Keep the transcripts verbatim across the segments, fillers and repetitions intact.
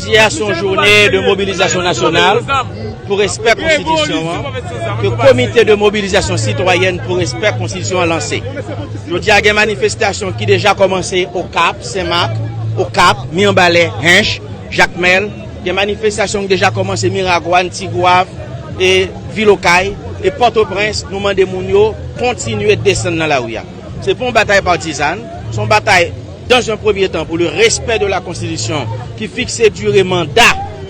Jodi a se yon jounen de mobilizasyon nasyonal pou respè konstitisyon an, ke Komite de Mobilizasyon Sitwayèn pou Respè Konstitisyon an lanse. Jodi a gen manifestasyon ki deja kòmanse Okap, Senmak, Okap, Mibalè, Hench, Jakmèl. Gen manifestasyon ki deja kòmanse Miragwàn, Tigwav, e Vil Okay, e Pòtoprens. Nou mande moun yo kontinye desann nan lari a. Se pa yon batay patizan, se yon batay dans un premier temps pour le respect de la constitution ki fikse dire manda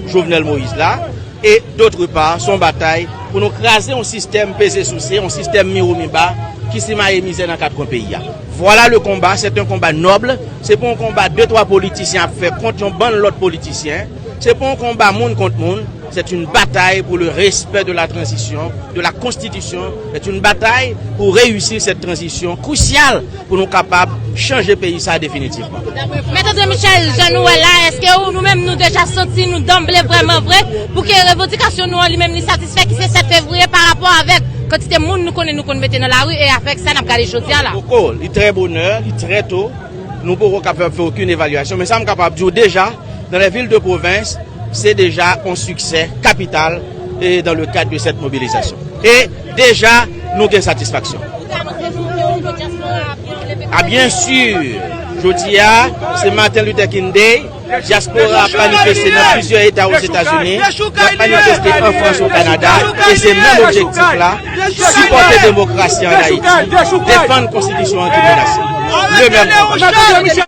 Jovenel Moïse la, e d'autre part se yon batay pou nou kraze yon sistèm peze souse, yon sistèm miwo miba ki simaye mizè nan kat kwen peyi a. Voilà le combat, c'est un combat noble. Se pa yon konba de twa politisyen ap fè kont yon bann lòt politisyen. Se pa yon konba moun kont moun. C'est une bataille pour le respect de la transition, de la constitution. C'est une bataille pour réussir cette transition cruciale pou nou kapab chanje peyi sa definitivman. Mèt André Michel, jan nou wè la, èske ou, nou menm nou deja santi nou danble vrèman vre pou ke revandikasyon nou an li menm li satisfè, ki se sèt fevriye, pa rapò avèk kantite moun nou konnen nou konn mete nan lari e avèk sa n ap gade jodi a la? Poko, li trè bonè, li trè to. Nou poko kapab fè okenn evalyasyon, men sa m kapab di w deja, dans les villes de province, se deja yon siksè kapital e dans le cadre de cette mobilisation. E deja, nou gen satisfaksyon. A byen si, jodi a, se Martin Luther King Day, dyaspora ap manifeste nan plizyè eta Ozetazini, y ap manifeste an Frans, o Kanada, e se menm objektif la, sipòte demokrasi an Ayiti, defann konstitisyon an ki menase. Le menm konba.